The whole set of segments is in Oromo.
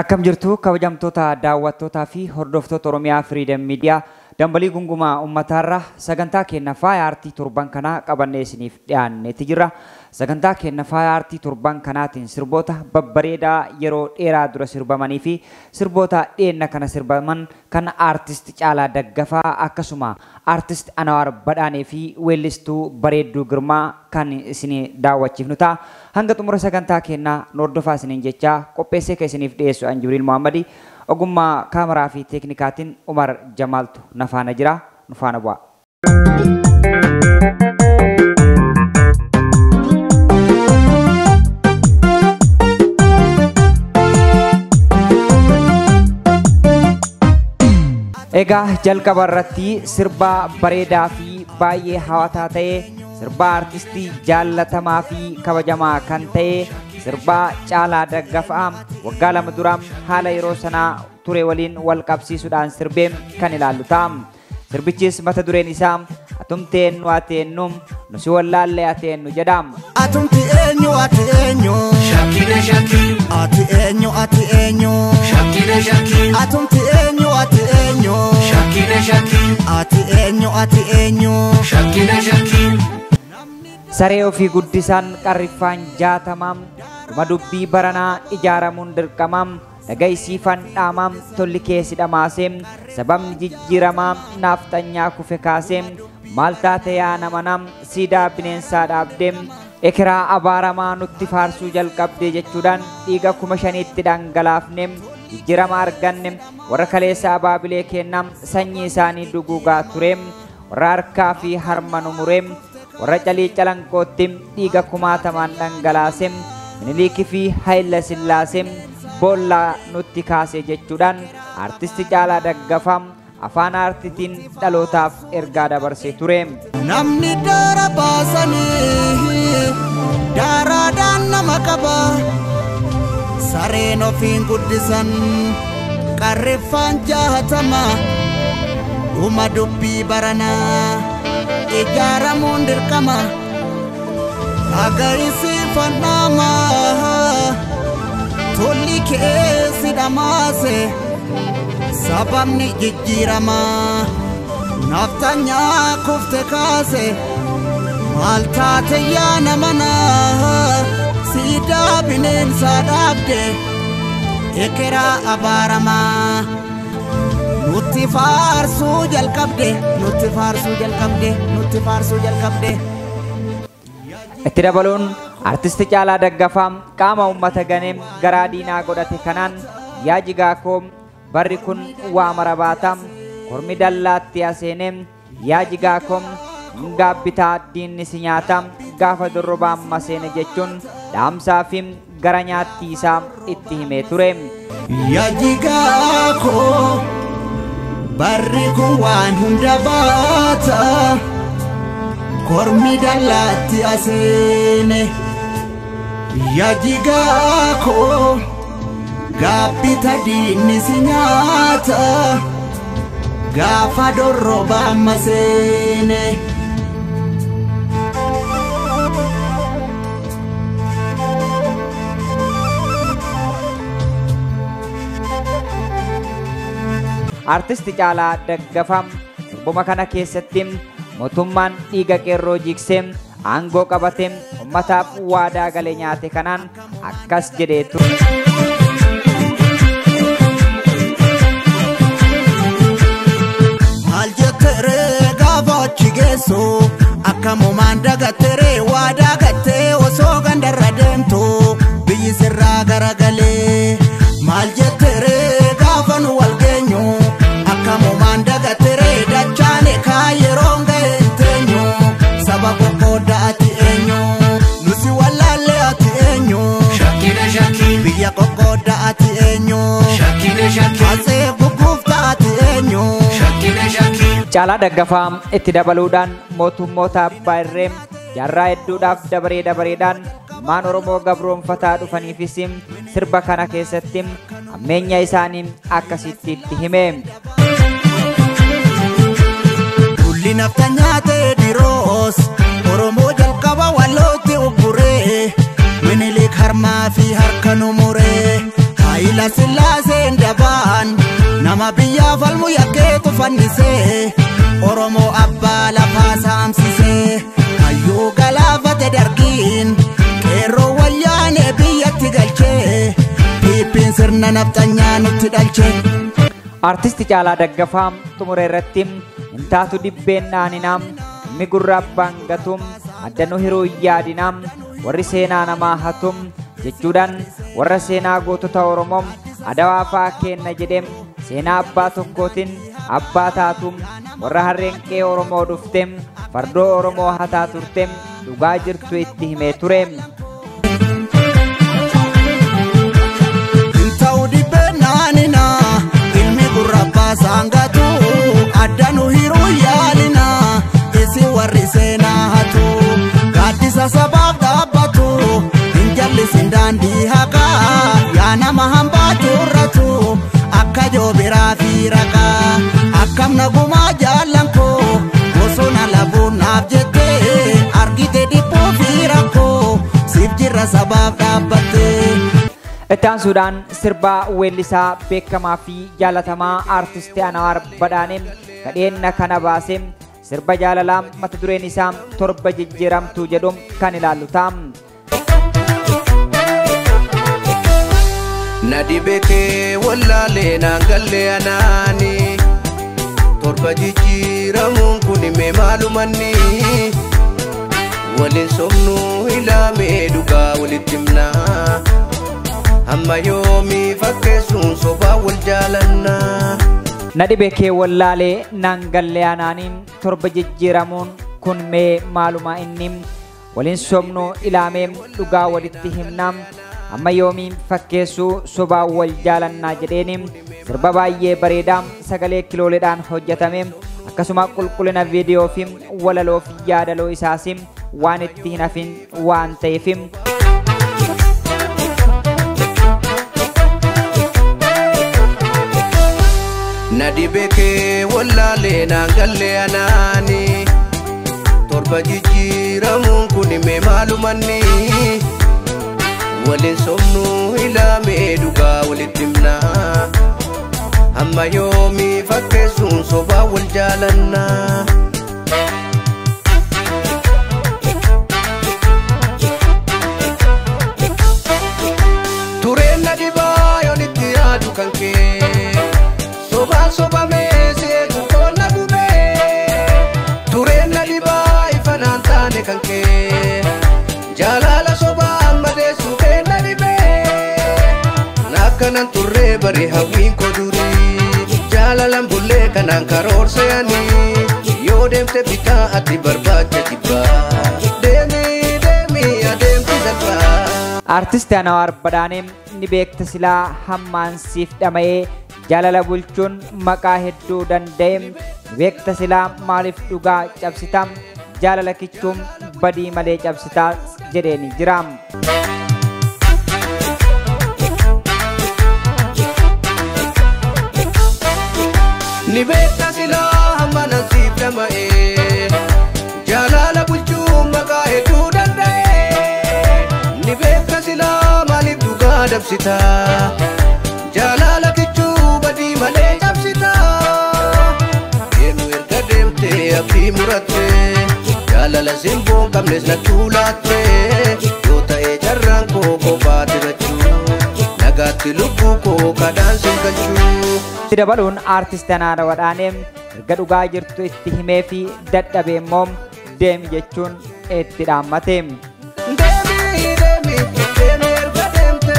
Akkam jirtu kabajamtoota daawwattootaa fi hordoftoota Oromiyaa Freedom Media dambalii gungumaa uummataarra sagantaa keenya faaya aartii torban kanaa qabannee isiniif dhiyaanneeti jira. Sagantaa keenya faaya aartii torban kanaatiin sirboota babbareedaa yeroo dheeraa dura sirbamanii fi sirboota dhiyenna kana sirbaman kan aartist Caalaa Daggafaa akkasuma aartist Anwaar Badhaanee fi weellistuu Bareedduu Girmaa kan isin daawwachiifnu ta'a. Hanga xumura sagantaa keenyaa nu hordofaa isiniin jechaa qopheessee kan isiniif dhiyeessu an Jibriil Muhammadi. Ogummaa kaameraa fi teeknikaatiin Umar Jamaaltu na faana jira, nu faana bu'a. Egaa jalqaba irratti sirba bareedaa fi baay'ee hawwataa ta'e, sirba aartistii jaallatamaa fi kabajamaa kan ta'e, sirba Caalaa Daggafaa waggaa 2 dura haala yeroo sanaa ture waliin wal qabsiisuudhaan sirbee kan ilaallu ta'a. Sirbichis mata dureen isaa atumti eenyu ati eenyu nu si wallaalle ati eenyu jedha. Atumti eenyu ati eenyu Shakkina shakkii ati eenyu ati eenyu Shakkina shakkii atumti eenyu ati eenyu Shakkina shakkii ati eenyu ati eenyu Shakkina shakkii. Saree ofii guddisaan qarriffaan 60 dhuma dubbii baranaa ijaaramuun dirqamam dhagaysiifan dhaamam tolli keessi dhamaasee sababni jijjiiramaa naafxanyaa kufe kaasee maal taate yaa namanam siidaa bineensaa dhaabdee ekeraa abaaramaa nutti faarsuu jalqabdee jechuudhaan dhiiga 5,000tti dhangalaafne jijjiirama arganne warra kaleessa abaabilee kennam sanyii isaanii duguugaa ture warra harkaa fi harma nu muree warra calii calanqootti dhiiga kumaatamaan dhangalaase Minilikii fi Haayila Sillaasee boollaa nutti kaase jechuudhaan aartisti Caalaa Daggafaa afaan aartiitiin dhalootaaf ergaa dabarsee ture. Namni daara baasanii daaraadhaan nama qaba. Sareen ofiin guddisan qarriffaan 60 dhuma dubbii baranaa ijaaramuun dirqama. Dhagayisiifan dhaamaa tolli keessi dhamaase sababni jijjiiramaa naafxanyaa kufte kaase maal taate yaa namanaa siidaa bineensaa dhaabde ekeraa abaaramaa nutti faarsuu jalqabde nutti faarsuu jalqabde nutti faarsuu jalqabde. Itti dabaluun aartisti Caalaa Daggafaa qaama uummata ganee garaa diinaa godhate kanaan yaa jigaa koo barri kun waa mara baata kormi dallaatti aseene yaa jigaa koo gaabbitaa diinni si nyaata gaafa dorrobaan maseene jechuun dhaamsaa fi gara nyaattii isaa itti himee ture. Yaa jigaa koo barri kun waan hunda baata kormi dallaatti aseene yaa jigaa koo gaabbita diinni si nyaata gaafa dorrobaan maseene. Aartisti Caalaa Daggafaa sirbuma kana keessatti mootummaan dhiiga qeerroo jigsee aangoo qabatee uummataaf waadaa galee nyaate kanaan akkas jedhee ture. Maal jetteree gaafa achi geessu akkamumaan dagatteree waadaa gattee osoo gandarra deemtu biyyi sirraa garagalee. Maal jetteree gaafa nu wal geenyu akkamumaan dagatteree dachaane kaa yeroon ga'e hin teenyu saba qoqqoodda ati eenyu nu si wallaalle ati eenyu Shakkina shakkii biyya qoqqoodda ati eenyu Shakkina shakkii asee gugguufta ati eenyu. Shakkina shakkii. Caalaa Daggafaa itti dabaluudhaan mootummoota abbaa irree jaarraa hedduudhaaf dabaree dabareedhaan ilmaan Oromoo gabroonfataa dhufaniifis sirba kana keessatti hammeenya isaanii akkasitti itti hime. Lulli nafxanyaa ta'e diroos Oromoo jalqaba wallootti ugguree Minilik harmaa fi harka nu muree. Hayila Sillaaseen dabaan nama biyyaa falmu yakkeetu fannisee Oromoo abbaa lafaa saamsisee hayyuu galaafate dargiin qeerroo wayyaanee biyyatti galchee piippiin sirna nafxanyaa nutti dhalche. Artisti Caalaa Daggafaa xumura irratti hin taatu dibbeen dhaaninaa inni gurra abbaan gatuum adda nu hiruu yaadinaa warri seenaa namaa hatuum jechuudhaan warra seenaa gootota Oromoo adawaa fa'aa kenna jedhee seenaa abbaa tokkootiin abbaa taatuum warra harreen qe'ee Oromoo dhufte fardoo Oromoo hataa turte dhugaa jirtu itti himee ture. Hin ta'u dibbeen dhaaninaa ilmi gurra abbaa saangatu adda nu hiruu yaalinaa isin warri seenaa hatu gaaddisa sabaaf dhaabbatu hin jallisin daandii haqaa yaa nama hambaa turratu akka joobiraa fi raqaa akkam nagumaa jaallan koo bosona labuun naaf jettee argite dhiphuu fi rakkoo siif jirra sabaaf dhaabbattee. Itti aansuudhaan sirbaa weellisaa beekamaa fi jaalatamaa aartisti Anwaar Badhaanee kadheenna kana baase sirba jaalalaa mata dureen isaa torba jijjiiramtuu jedhu kan ilaallu ta'a. Na dhibee wallaalee naan gallee anaani torba jijjiiramuun kun mee maalumanni waliin sobnuu ilaamee dhugaa walitti himnaa hamma yoomii fakkeessuun sobaa wal jaalannaa. Na dhibee kee wallaalee naan gallee anaanii torba jijjiiramuun kun mee maaluma inni waliin sobnuu ilaamee dhugaa walitti himnaa amma yoomii fakkeessuu sobaa wal jaalannaa jedheeni sirba baay'ee bareedaa sagalee kilooleedhaan hojjetame akkasuma qulqullina viidiyoo fi walaloo fi yaadaloo isaas waan itti hin hafin waan ta'eef. Na dhibee kee wallaalee naan gallee anaani torba jijjiiramuun kun mee maalumanni waliin sobnuu ilaamee dhugaa walitti himnaa hamma yoomii fakkeessuun sobaa wal jaalannaa. Tureen na dhibaa yoon itti yaadu kan kee sobaan sobamee seetu qonna gubee tureen na dhibaa ifa naan taane kan kee jaalala sobaa madeessu kenna dhibee akkanan turree bari hawwiin koo durii jaalalan bullee kanaan karoorseyanii yoo deemte bitaa ati barbaacha jibbaa deemii deemii adeemti salphaa. Artisti Anwaar Badhaanee ni beekta silaa hammaan siif dhama'ee jaalala bulchuun maqaa hedduu danda'e ni beekta silaa maaliif dhugaa cabsita jaalala kichuun badii malee cabsitaa jedheeni jira. Ni beekta silaa hammaan siif dhama'ee jaalala bulchuun maqaa hedduu danda'e ni beekta silaa maaliif dhugaa dabsita jaalala kichuu badii malee cabsita deemu erga deemtee abdii murattee jaalala simboo hin qabnes na tuulaattee yoo ta'e carraan koo kophaa dirachuu nagaatti lubbuu koo kadhaan sin galchuu. Itti dabaluun aartist Anwaar Badhaanee erga dhugaa jirtu itti himee fi dadhabee immoo deemi jechuun itti dhaammate. Deemi deemi deemi erga deemte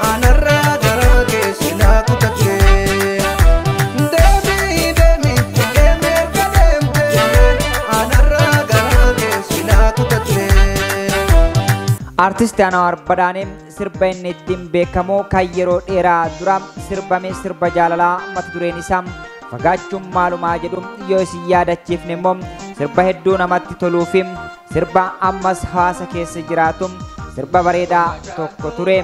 anarraa garaa keessi naa kutatte. Deemi deemi deemi erga deemte anarraa garaa keessi naa kutatte. Aartist Anwaar Badhaanee sirba inni ittiin beekamu kan yeroo dheeraa dura sirbame sirba jaalalaa mata dureen isaa fagaachuun maalumaa jedhu yoo isin yaadachiifne immoo sirba hedduu namatti toluu fi sirba ammas hawaasa keessa jiraatu sirba bareedaa tokko ture.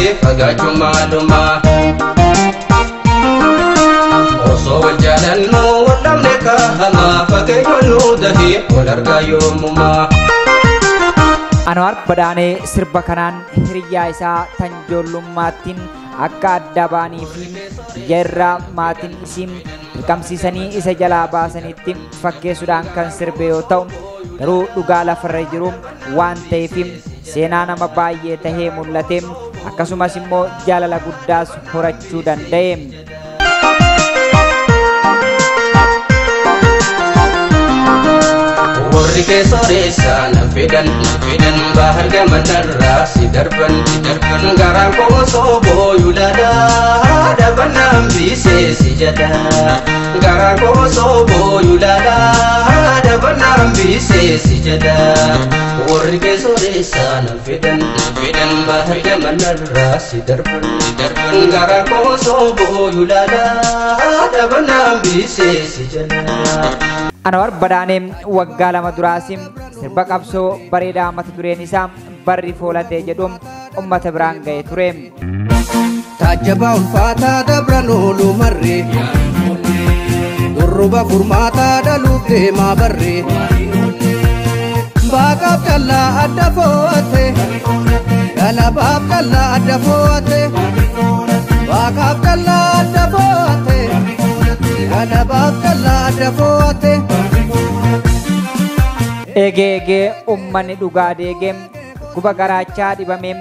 dhabee fagaachuun maaluma. Osoo wal jaalannu wal dhabne kaa'ama fageenyoon nu dahee wal argaa yoomumaa. Anwaar Badhaanee sirba kanaan hiriyyaa isaa tan ijoollummaattiin akka adda ba'anii fi biyya irraa maatiin isii dirqamsiisanii isa jalaa baasanitti fakkeessuudhaan kan sirbe yoo ta'u garuu dhugaa lafarra jiru waan ta'eef seenaa nama baay'ee tahee mul'ate akkasumas immoo jaalala guddaas horachuu danda'e. Warri kee soreessaa na fedhan fedhan bahar gamanarraa si darban si darban garaan koo osoo booyu laalaa dhabannaan biisee si jedha garaan koo osoo booyu laalaa dhabannaan biisee si jedha warri kee soreessaa na fedhan fedhan bahar gamanarraa si darban si darban garaan koo osoo booyu laalaa dhabannaan biisee si jedha. Anwaar Badhaanee waggaa 2 duraas sirba qabsoo bareedaa mata dureen isaa barri foolatee jedhu uummata biraan ga'ee ture. Taajjabaa ulfaataa dabran oolu marree durruba furmaataa dhaluuf deemaa barree baaqaaf callaa adda foo'ate galabaaf callaa adda foo'ate baaqaaf callaa adda foo'ate galabaaf callaa adda foo'ate. Eegee eegee uummanni dhugaa deegee dhukkuba garaachaa dhibamee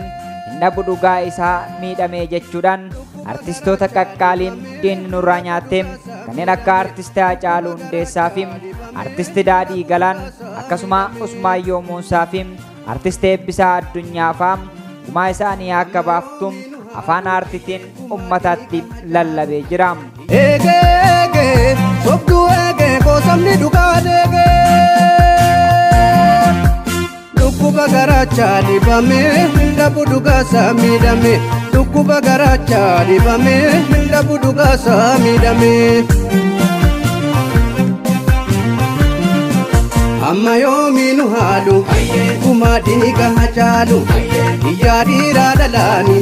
hin dhabu dhugaa isaa miidhamee jechuudhaan artistoota qaqqaaliin diinni nurraa nyaattee kanneen akka artisti Haacaaluu Hundeessaa fi artisti Daadhii Galaan akkasuma Usmaayyoo Muusaa fi artisti Eebbisaa Addunyaa fa'aa gumaa isaanii akka baaftu afaan aartiitiin uummatatti lallabee jira. Eegee eegee sobduu eegee gosamni dhugaa deegee. Dhukkuba garaachaa dhibamee hin dhabu dhugaasaa miidhame dhukkuba garaachaa dhibamee hin dhabu dhugaasaa miidhame. Amma yoomiinu haalu gumaa dhiiga Haacaalu iyyaa dhiiraa dhalaani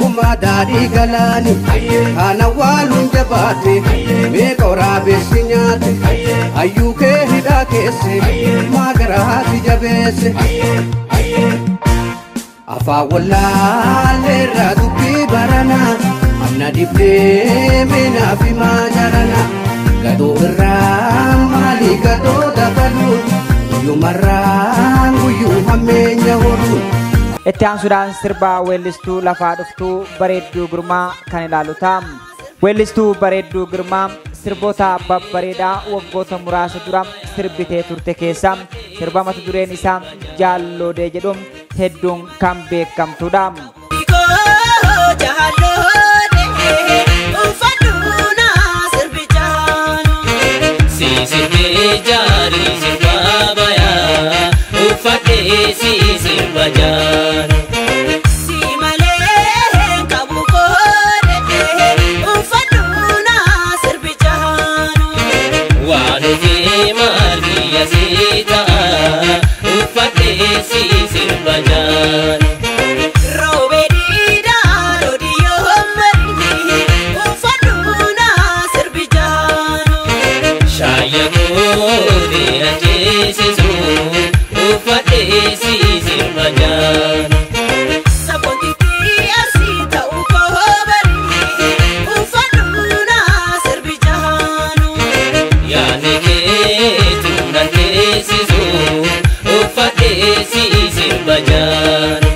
gumaa daadhii galaani kana waaluun jabaate meeqa waraabessi nyaate hayyuu kee hidhaa keesse maa garaati jabeesse. Afaan wallaalleerraa dubbii baranaa anna dibdee meenaa fi maajarana gadoo irraa maalii gadoo dabaluu guyyumarraa guyyuu hammeenya horuu. Itti aansuudhaan sirbaa weellistuu lafaa dhuftuu Bareedduu Girmaa kan ilaalu ta'a. Weellistuu Bareedduu Girmaa sirboota babbareedaa waggoota muraasa dura sirbitee turte keessaa sirba mata dureen isaa Jaalloodee jedhu hedduun kan beekamtudha.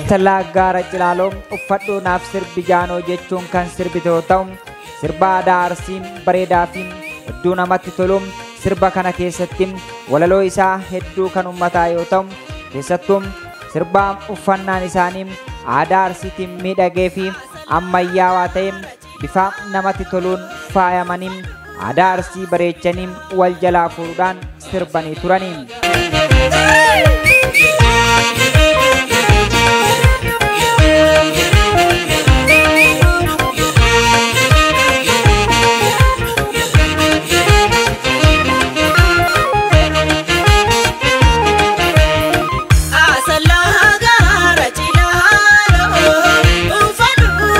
Tallaa gaara Cilaaloo uffadhuu naaf sirbi jaanoo jechuun kan sirbite yoo ta'u sirba aadaa Arsii bareedaa fi hedduu namatti tolu sirba kana keessatti walaloo isaa hedduu kan uummataa yoo ta'u keessattuu sirba uffannaan isaanii aadaa Arsiitiin miidhagee fi ammayyaawaa ta'e bifa namatti toluun faayamanii aadaa Arsii bareechanii wal jalaa fuudhuudhaan sirbanii turanii. Asalaga rachilalo, ufaduna.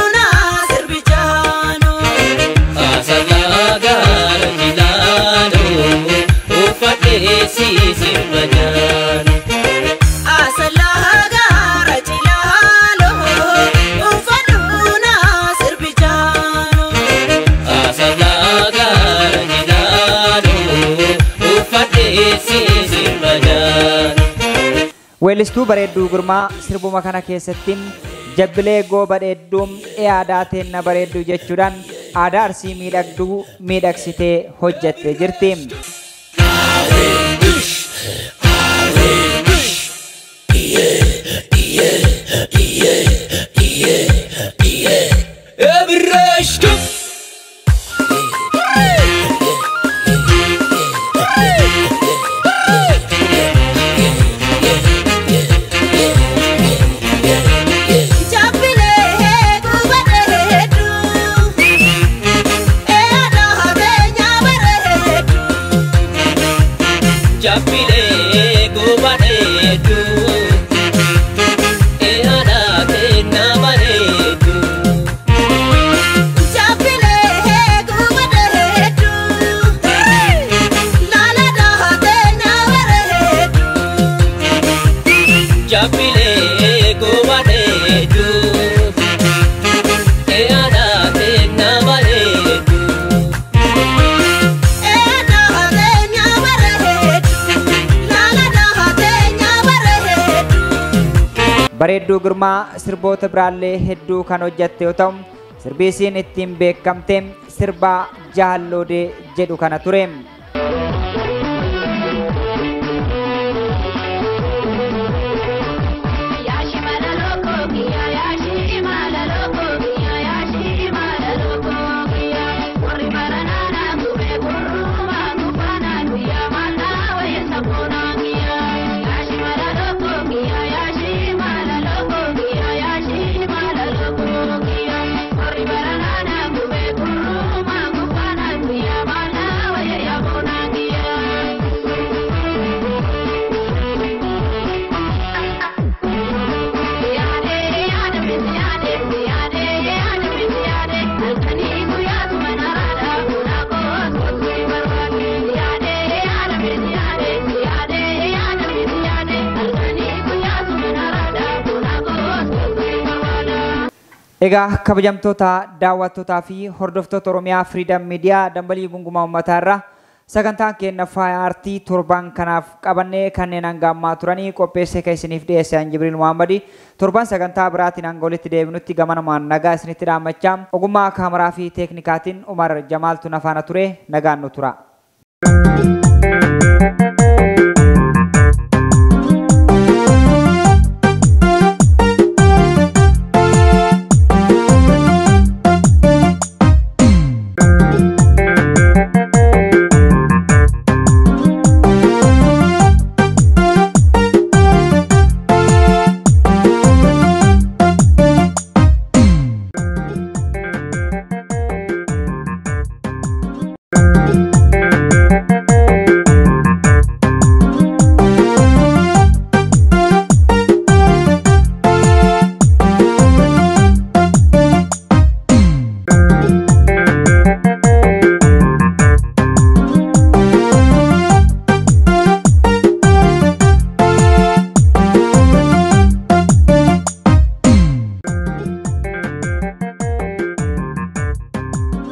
Weellistuu Bareedduu Girmaa sirbuma kana keessatti jabbilee gooba dheedduu aadaa teenna bareedduu jechuudhaan aadaa Arsii miidhagduu miidhagsitee hojjattee jirti. Bareedduu Girmaa sirboota biraallee hedduu kan hojjatte yoo ta'u, sirbi isiin ittiin beekamte sirba Jaalloodee jedhu kana ture. Egaa kabajamtoota daawwattootaa fi hordoftoota Oromiyaa Freedom Media dambalii gungumaa uummataa irraa sagantaan keenya faaya aartii torban kanaaf qabannee kanneen hanga ammaa turanii qopheessee kan isiniif dhiyeesse an Jibriil Muhammadi. Torban sagantaa biraatiin hanga walitti deebinutti gamanumaan nagaa isinitti dhaammachaa ogummaa kaameraa fi teeknikaatiin Umar Jamaaltu na faana ture nagaan nu tura.